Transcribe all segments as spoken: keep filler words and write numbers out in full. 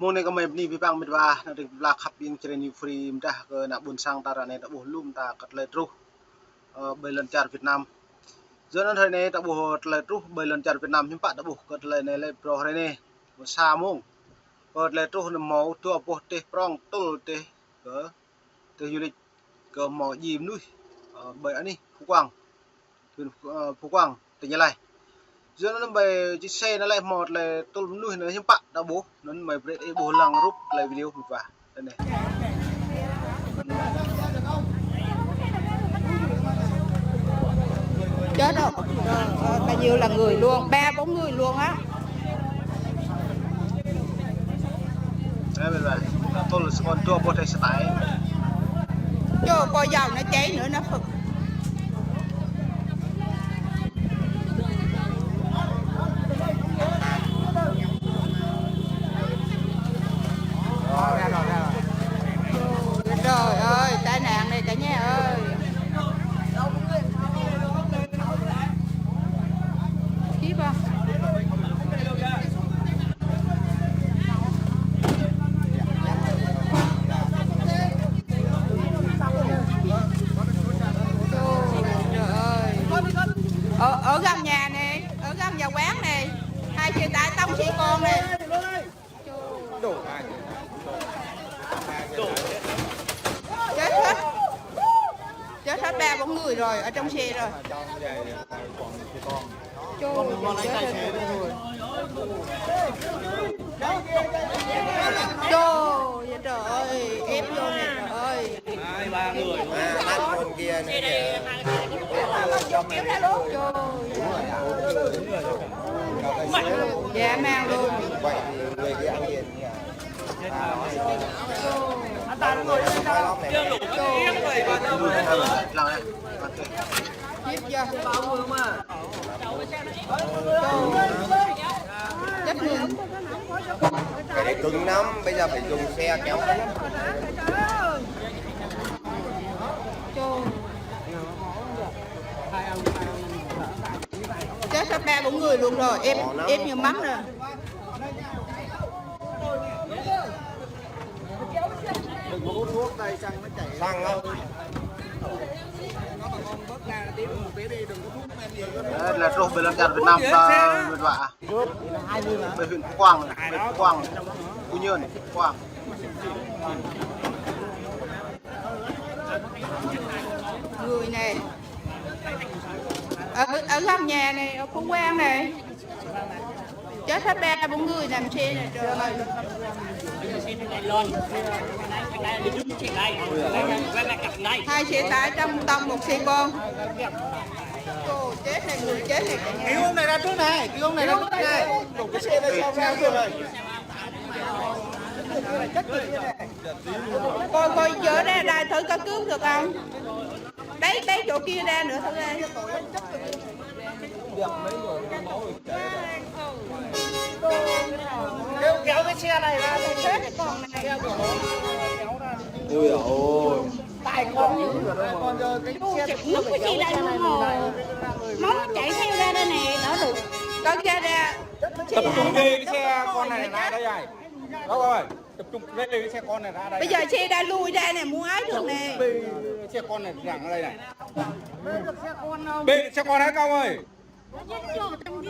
Mơ̆ng anai kơ mơi bơni abih bang mĕt wa, ană tring pla khăp ƀing čơrơni free mơdah kơ ană ƀôn sang ta ră anai ta ƀuh lŏm ta kơ tơlơi truh, ơ, ƀơi lŏn čar Việt Nam. Yua anŭn hrơi anai ta ƀuh tơlơi truh ƀơi lŏn čar Việt Nam hiư̆m pă ta ƀuh kơ tơlơi anai lĕ brơi hrơi anai. Mơ̆ng sa mông. Kơ tơlơi truh anŭn hmâo dua boh rơdêh prŏng tơl rơdêh kơ, rơdêh du lịch kơ hmâo djai mơnuih, ơ, ƀơi anih Phú Quang. Huyện, ơ, Phú Quang, tỉnh Gia Lai. Yua anŭn ƀơi čih xe anŭn lĕ hmâo tơlơi tơl mơnuih anŭn hiư̆m pă ta ƀuh, anŭn mơi brơi ih ƀuh lăng rup tơlơi video mĕt wa. Anai. Chết rồi. Ờ, bao nhiêu là người luôn, ba bốn người luôn á. Đấy, mĕt wa. Tơl sơkôn dua boh rơdêh sơtai. Trời, coi dầu nó cháy nữa nó phật. Trời ơi, tai nạn này cả nhà ơi. Khiếp à. Trời ơi. Ở, ở gần nhà này, ở gần nhà quán này. Hai xe tải tông xe con này. Chết hết. Chết hết ba bốn người rồi, ở trong xe rồi. Trời, chết hết ba bốn người. Trời, trời ơi, ép vô nè, ơi. Hai, ba người. Ba con kia nữa kìa. Dã man luôn. Vậy thì người kia ăn gì nhỉ? Chết chưa? Chết người. Cái đấy cứng lắm, bây giờ phải dùng xe kéo. Chết sắp ba bốn người luôn rồi, em, em nhiều mắm rồi. Đừng có hút thuốc đây, xăng nó chạy. Xăng á. Đấy, là truh ƀơi lŏn čar Việt Nam ta mĕt wa. Ƀơi huyện Phú Quang, ƀơi Phú Quang, Quy Nhơn, Phú Quang. Người này. Ở, ở gần nhà này, ở Phú Quang này. Chết hết ba bốn người nằm trên này, trời ơi. Hai xe tải trong tông một xe con. Ồ, chết này, người chết này cả nhà. Cứu ông này ra trước này, cứu ông này ra trước này. Đổ cái xe này sang, sang trước này. Coi, coi, dỡ ra đài thử cấp cứu được không? Bế, bế chỗ kia ra nữa thử đi. Kéo, kéo cái xe này ra. Ui dồi ôi. Tài con. Ui, chạy nước cái xe này luôn rồi. Máu chảy theo ra đây này, đó được. Con kia ra. Tập trung đi, cái xe con này ra đây này. Đó rồi. Tập trung, đây, đây, cái xe con này ra đây. Bây giờ xe đã lùi ra này, muốn ái được này. Bê, xe con này thẳng ra đây này. Bê, xe con đấy cậu ơi.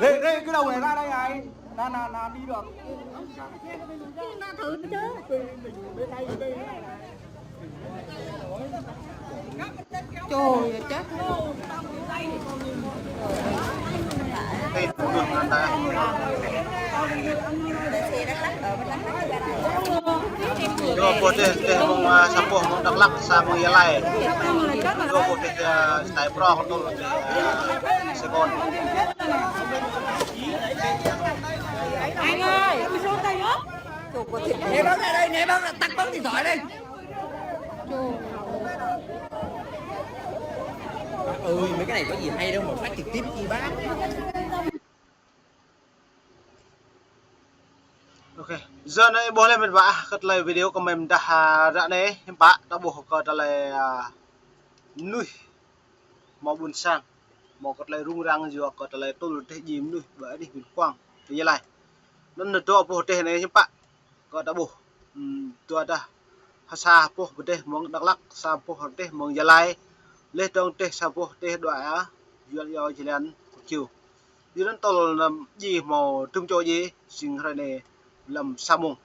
Đây, đây, cái đầu này ra đây này. Là, là, là đi được. Thử chứ. Bê, bê, bê, bê, bê. Trời ơi, chết. Dua boh rơdêh, rơdêh mơ̆ng, a, sa boh mơ̆ng Dak Lak, sa mơ̆ng Gia Lai. Dua boh rơdêh, a, sơtai prŏng, tơl rơdêh, a, sơkôn. Anh ơi, ném bóng ra đây, ném bóng ra, tắt bóng điện thoại đi. Ôi, mấy cái này có gì hay đâu mà phát trực tiếp chi bác. Ok. Yua anai ƀuh lĕ mĕt wa, kơ tơlơi video kơ mơi mơdah, a, ră anai, hiư̆m pă, ta ƀuh kơ tơlơi, a, mơnuih, hmâo ƀôn sang, hmâo kơ tơlơi rŭng răng yua kơ tơlơi tơl rơdêh djai mơnuih, ƀơi anih Phú Quang, tỉnh Gia Lai. Anŭn ta ƀuh rơdêh anai hiư̆m pă. Kơ ta ƀuh, ưm, dua dah, ha sa boh pơ teh mơ̆ng Dak Lak, sa boh teh mơ̆ng Gia Lai, leh dong teh sa boh teh dua a, yuan yo jơlan kiu. Yua anŭn tơl anăm ji hmâo tŭm čô ji, sing hrơi anai lăm sa mông.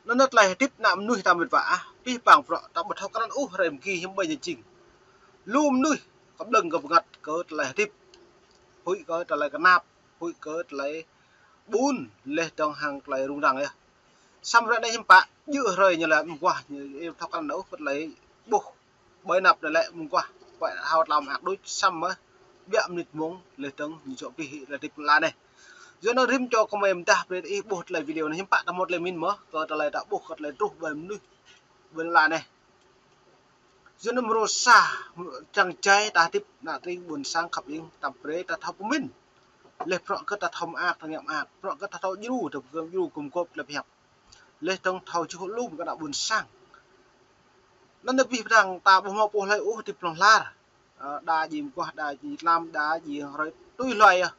Anŭn tơlơi hơdip ană mơnuih ta met wa ah, pih pang bruă ta ƀu thâo krăn ôh hrơi mơgi hiư̆m ƀơi ñu jing. Lu mơnuih kơblơ̆ng kơ bơngăt kơ tơlơi hơdip, huĭ kơ tơlơi kơnap, huĭ kơ tơlơi ƀun, leh dong hăng tơlơi rŭng răng yơh. Samơ̆ ră anai hiư̆m pă, djơ̆ hrơi ñu lĕ mơguah, ñu thâo krăn ôh kơ tơlơi ƀuh. Ƀơi anăp anai lĕ mơguah, pơ̆ hao tlam ak đôč samơ̆ ƀiă mơnit mông leh dong ñu čŏk pih hĭ tơlơi hơdip lŏn ala anai. Yua anŭn rĭm čô kơmơi mơdah brơi ih ƀuh tơlơi video anai hiư̆m pă ta hmâo tơlơi min mơ̆, kơ tơlơi ta ƀuh kơ tơlơi truh ƀơi mơnuih ƀơi lŏn ala anai. Yua anŭn mrô sa, čang jai ta hơdip ană tring ƀôn sang khăp ing, ta brơi ta thâo pơmin. Leh bruă kơ ta thâo mơak, ta ngă mơak, bruă kơ ta thâo djru, ta pơkơ̆m djru, gum gôp tơlơi pơhiăp. Leh dong thâo čuh lum kơ ană ƀôn sang. Anŭn anai pih pang ta ƀu hmâo pô hlơi ôh hơdip hlŏng lar. Ơ, đa ji mơguah, đa ji tlam, đa ji hrơi tui hloi yơh.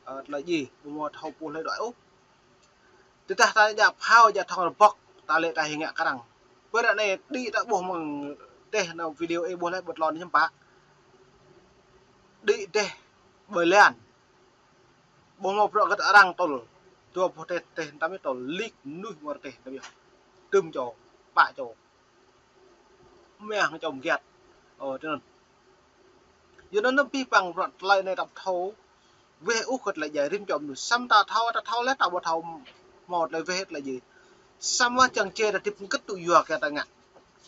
Ơ, tơlơi ji, ƀu hmâo thâo pô hlơi đuaĭ ôh. Tơdah ta djă phao, djă thŏng rơbŏk, ta lĕ ta hĭ ngă kơ arăng. Pơ ră anai đĭ ta ƀuh mơ̆ng teh anŭn video ih ƀuh leh ƀơi tơlơi anai hiư̆m pă. Đĭ teh ƀơi lan. Ƀu hmâo bruă kơ arăng tơl. Dua boh teh, teh tăm tơl. Lik mơnuih mơ̆r teh tăm yơh. Tŭm čô, pă čô. Mơ̆ hăng čô mơgiat. Ơ, tui anŭn. Yua anŭn pih pang bruă tơlơi anai ta ƀu thâo weh ôh kơ tơlơi djai rĭm čô mơnuih. Samơ̆ ta thâo, ta thâo leh ta ƀu thâo hmâo tơlơi weh tơlơi djai. Samơ̆ čang jai ta hơdip hơget tŭ yua kiăng ta ngă.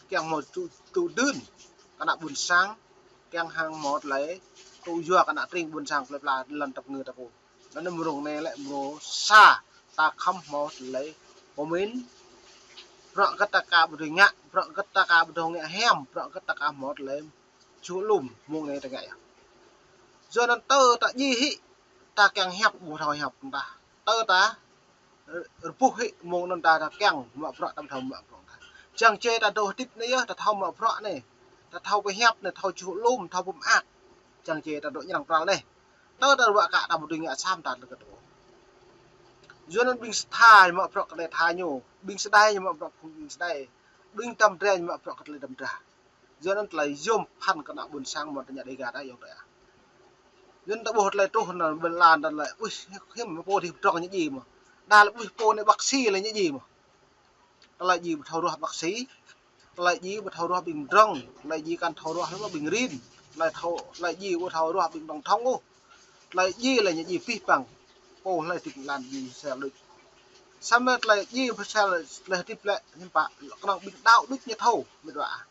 Kiăng hmâo tŭ, tŭ dưn kơ ană ƀôn sang, kiăng hăng hmâo tơlơi tŭ yua kơ ană tring ƀôn sang plơi pla lŏn tơpơngư ta pô. Anŭn mrô anai lĕ mrô sa ta khŏm hmâo tơlơi pơmin. Bruă hơget ta ka ƀu dưi ngă, bruă hơget ta ka ƀu dưi ngă hiam, bruă hơget ta ka hmâo tơlơi čuh lum mông anai ta ngă yơh. Yua anŭn tơ ta ji hĭ, ta kiăng hiăp ƀu thâo hiăp ta. Tơ ta rơbuh hĭ mông anŭn ta, ta kiăng mă bruă ta ƀu thâo mă bruă ta. Čang jai ta dŏ hơdip anai yơh, ta thâo mă bruă anai. Ta thâo pơhiăp anai, thâo čuh lum, thâo pơmơak. Čang jai ta dŏ ñrăng pral anai. Tơ ta ruă kă ta ƀu dưi ngă sam ta lơkơt ôh. Yua anŭn ƀing sơtha mă bruă kơ tơlơi tha ñu, ƀing sơdai mă bruă phung ƀing sơdai, ƀing tơm dra mă bruă kơ tơlơi tơm dra. Yua anŭn tơlơi yôm phăn kơ ană ƀôn sang mơ̆n ta ñă Dega ta yŏng ta ah. Yua anŭn ta ƀuh tơlơi truh anŭn ƀơi lŏn ta lĕ, uih, hiư̆m pô dih pơdrŏng ñu ji mơ̆. Đa lĕ uih pô anai bác sĩ lĕ ñu ji mơ̆. Tơlơi ji ƀu thâo ruah bác sĩ. Tơlơi ji ƀu thâo ruah ƀing pơdrŏng. Tơlơi ji kăn thâo ruah lĕ ƀing rin. Tơlơi thâo, tơlơi ji ƀu thâo ruah ƀing tổng thống ôh. Tơlơi ji lĕ ñu ji pih pang. Pô hlơi hơdip lăn ji sel đôč. Samơ̆ tơlơi ji pơsel tơlơi hơdip lĕ hiư̆m pă, kơnơ̆ng ƀing đaŏ đôč ñu thâo, met wa ah.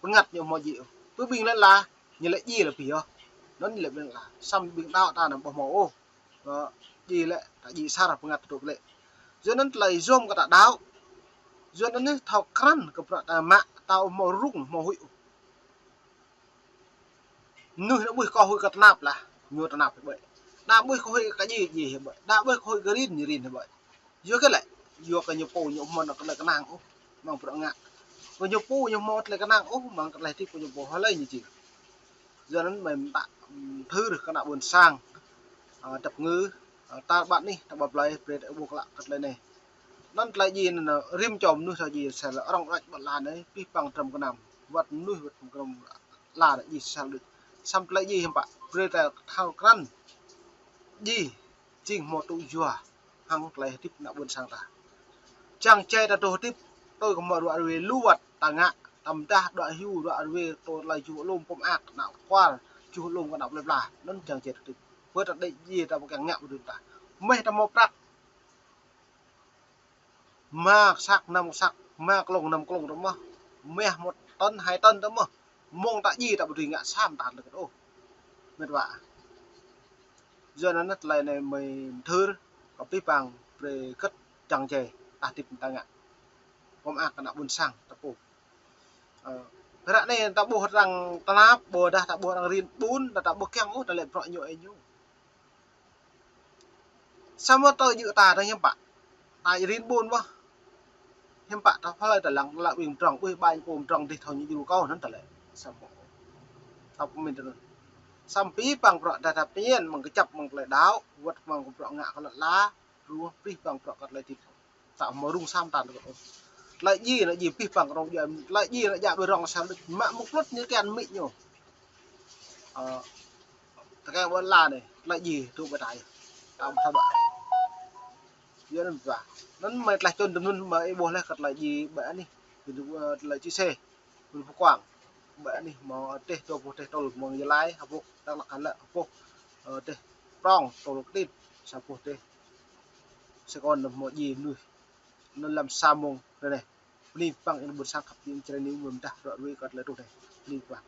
Bơngăt ñu hmâo ji ôh. Pơ ƀing lăn ala, ñu lĕ ji lĕ pih yơh. Anŭn ñu lĕ ƀing lăn ala. Samơ̆ ƀing đaŏ ta anăm ƀu hmâo ôh. Ơ, ji lĕ, ta ji sar bơngăt tơdrup lĕ. Yua anŭn tơlơi yôm kơ ta đaŏ. Yua anŭn anai thâo krăn kơ bruă ta mă, ta ƀu hmâo rŭng, hmâo huĭ ôh. Mơnuih anŭn ƀuh kơ huĭ kơ tơnap lah, ñu tơnap hĭ ƀơi. Đa ƀuh kơ huĭ kơ ji, ji hĭ ƀơi. Đa ƀuh kơ huĭ kơ rin, ñu rin hĭ ƀơi. Yua kơ lĕ, yua kơ ñu pô ñu hmâo tơlơi kơnang ôh, mơ̆ng bruă ngă. Kơ ñu pô ñu hmâo tơlơi kơnang ôh, mơ̆ng tơlơi hơdip kơ ñu pô hlơi ñu jing. Yua anŭn mơi mơtă, ưm, thâo rơh kơ ană ƀôn sang, ơ, tơpơngư, ơ, ta ƀă anih, ta ƀă plơi, brơi ta ƀuh klă kơ tơlơi anai. Anŭn tơlơi ji anŭn, ơ, rĭm čô mơnuih thâo ji, sel arăng răč ƀă lăn anai, pih pang tram kơnam, wăt mơnuih wăt kơnam. Lă ji sel đôč. Samơ̆ tơlơi ji hiư̆m pă, brơi ta thâo krăn. Ji, jing hmâo tŭ yua, hăng tơlơi hơdip ană ƀôn sang ta. Čang jai ta dŏ hơdip, tui kơ hmâo ruă ruê lu wăt ta ngă, tơdah đuaĭ hyu ruă ruê, tơlơi čuh lum pơmơak, ană kual, čuh lum kơ ană plơi pla, anŭn čang jai ta hơdip. Pơ ta đĕ ji ta ƀu kiăng ngă ƀu dưi ta. Mơ̆ ta hmâo prăk. Rơma kơsăk, năm kơsăk, rơma klông, năm klông ta mơ̆. Mơ̆ một tấn, hai tấn ta mơ̆. Mông ta ji ta ƀu dưi ngă sam ta lơkơt ôh. Met wa. Yua anŭn tơlơi anai mơi mơthưr, kơ pih pang, brơi kơ čang jai, ta hơdip ta ngă. Pơmơak kơ ană ƀôn sang, ta pô. Ơ, ră anai ta ƀuh arăng tơnap, ƀôdah ta ƀuh arăng rin ƀun, ta, ta ƀu kiăng ôh, ta lĕ bruă ñu ơi ñu. Samơ̆ tơlơi djơ̆ ta ta hiư̆m pă. Ta rin ƀun mơ̆. Hiư̆m pă ta pha lơi ta lăng lă ƀing pơdrŏng, ƀuh ƀañ pô pơdrŏng dih thâo ñu djru kâo anŭn ta lĕ. Samơ̆. Ta pơmin tui anŭn. Samơ̆ pih pang bruă ta ta pơñen mơ̆ng kơjăp mơ̆ng tơlơi đaŏ, wăt mơ̆ng bruă ngă kơ lŏn ala, ruah pih pang bruă kơ tơlơi hơdip. Tao mơ̆ rŭng sam tăn kơ. Tơlơi ji, tơlơi ji pih păng rong jua. Tơlơi ji, tơlơi ja ƀơi rong sam đôč. Mă mŭk plŭt ñu kiăng mĭ ñu. Ơ, tơkai ƀơi la anai, tơlơi ji tŭ ƀơi tai. Tao mă tha ƀă. Yua anŭn ƀă. Anŭn mơi tlaih čun tơnŭn mơi ih ƀuh laih kơ tơlơi ji ƀơi anih. Tơlơi ji sĕ. Ƀơi pơkuang. Ƀơi anih mơ̆ teh, dua pluh teh tơl mơ̆ng Gia Lai, hơpuh, Dak Lak, Dak Lak, hơpuh, ơ, teh prong, tơl kơtit, sa pluh teh. Sài Gòn anŭn mơ̆ ji mơnuih. Anŭn lăm sa mông, anai. Bơni păng ih ƀuôn sang khăp ƀing čơrơni mơ̆ mơdah ră ruai kơ tơlơi truh anai. Bơni păng.